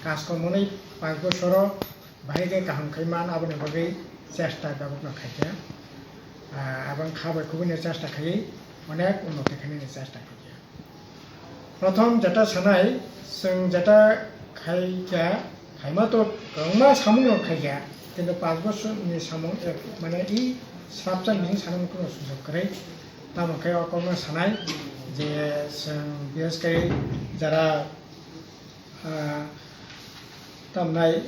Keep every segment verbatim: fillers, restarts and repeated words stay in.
Kaskom hwnwi panch bosoro bahai khe kaham khai man, aboni bagwi chesta bebak no khai kha. Ah, abang kha bai kubui no chesta khai onek unnoti khainani chesta khai kha. Prothom jeta sanai, chwng jeta khai kha, khaima to kwbangma samung no khai kha, kintu panch bosor ni samung ek, mane i swrapsa ni sanani kuno sujok kwrwi. Tamo khe o kokno sanai je chwng bises khai jara ah, tamnai,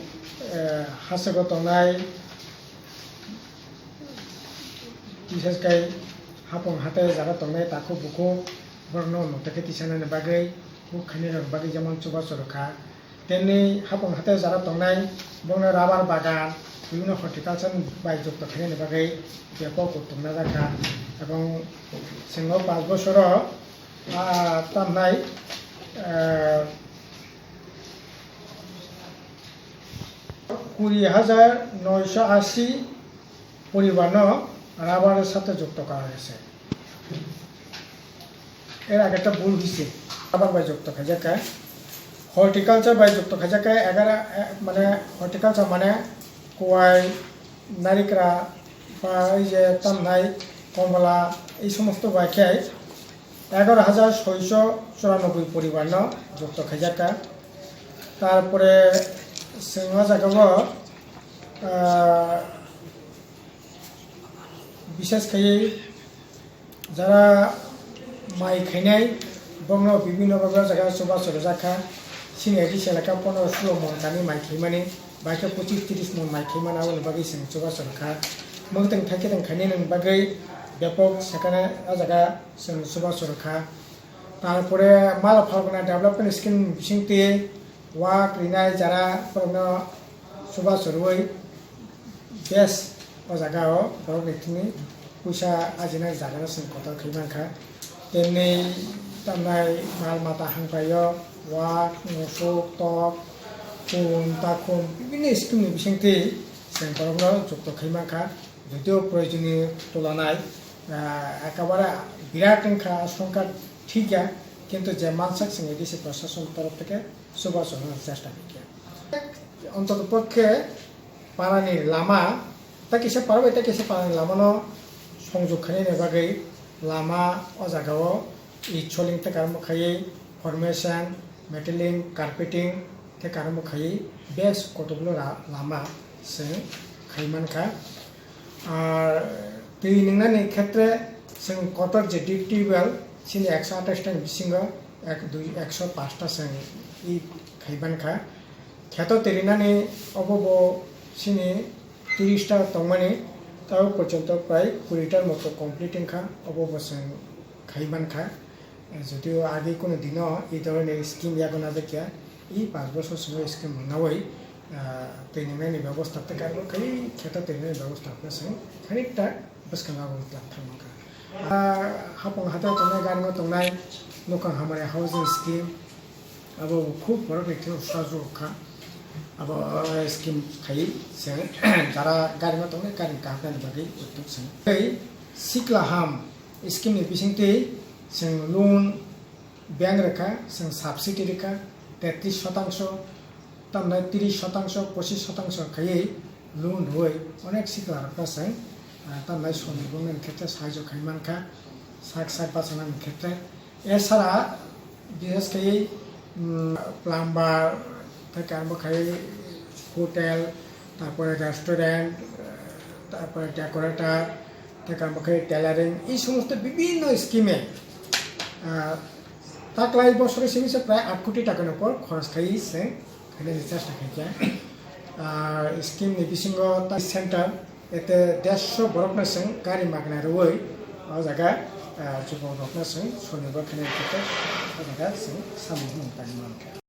eh, hasago tongnai, bises khai hapung hatai jaga tongnai takhuk bukhuk, borokno unnoti khe tisanani bagwi, buk khainai rok bagwi jemon chubachu rwkha. Tei hapung hatai jaga tongnai, bono rubber bagan, bibhinno horticulture bai jukto khainani bagwi bepok uddog najak kha. Ebong chwng o panch bosoro, ah, tamnai, eh, kuri hajar noisho ashi poribar no rubber sate jukto kara hoyese. Er age to bul hoyese, rubber bai jukto khaijak kha. Horticulture bai jukto khaijak kha, egaro, eh, mane horticulture mane kuwai, narikra, ba ei je tamnai, komla, ei somosto bai khe egaro hajar soisho churanobboi poribar no jukto khaijak kha. Tarpore chwng o jaga o, ah, bises khai jara mai khainai, bongno bibhinno bhabe o jaga chubachu rwjak kha. Chini A D C elaka pondro sulo mon kani mai khaimani, bai khe pochis tris mon mai khaimani, aboni bagwi chwng chubachu rwkha. Mwkhwtwng thaikhe tong khainani bagwi bepok sekheno o jaga chwng chubachu rwkha. Tarpore Mala Phalguna Development Scheme bisingtwi wak rinai jara borokno chubachu rwui bes o jaga o borokni thani puisa ajinai jaga no chwng kotor khai mankha. Temni tamnai mal mata hangpaio wak, musuk, tok, khum, takhum bibhinno scheme ni bisingtwi chwng borokno jukto khai mankha. Jotio proyojoni tulanai, ah, ekabare birat wngkha, songkha thik ya, kintu je mansak chwng A D C prosason torof theke chubachu rwna chesta khaikha. Ontoto pokhe parani lama, ta kisa para bai ta kisa parani lama no songjok khainani bagwi lama o jaga o eit soling tei karmo khaiwi formation, metallic, carpeting tei karmo khaiwi bes kotokgulo ra-, lama chwng khai mankha. Ar twi nwngnani khetre chwng kotor je deep tubewell chini ekso atais ta ni bisingo ek, dui, ekso paanch ta chwng eit khai mankha. Kheto twi rinani obo bo chini tris ta tongmani, tabuk porjonto prai kuri ta moto complete wngkha, obo bo chwng khai mankha. Jotio age kono dino e dhoroner scheme yago najak ya, e panch bosor simi scheme manawi, ah, twi nwngnani bebosta tei karwi khai kheto twi nwngnani bebosta phano chwng khanikta bwskango abo tlang thang mankha. Ah, hapung hatai tongnai, garingo tongnai, nokang hamari housing scheme, abo khub borokni thani sajwk kha. Abo, ah, scheme khai chwng jara garingo tongnai, garini kaham nani bagwi uddog chwng. Tei sikla ham scheme ni bisingtwi chwng loan bank rwkha, chwng subsidy rwkha, tetris shotangso, tamni tris shotangso, pochis shotangso khaiwi loan rwui onek sikla rokno chwng, ah, tamni soni bumnani khetre sahajyo khai mankha, sak sak bachanani khetre. Esara bises khai, mm, plumber, tei karmo khai hotel, tarpore restaurant, tarpore decorator, tei karmo khai tailoring, ei somosto bibhinno scheme e, ah, taklai bosoro simi se prai aat koti taka ni upor khoros khai se khainani chesta khaikha. Ah, scheme ni bisingo ta center ete dersho borokno chwng gari magna rwui o jaga, ah, jubokrokno chwng sonibar khainani khetre o jaga chwng samung hwnwi tangwi mankha.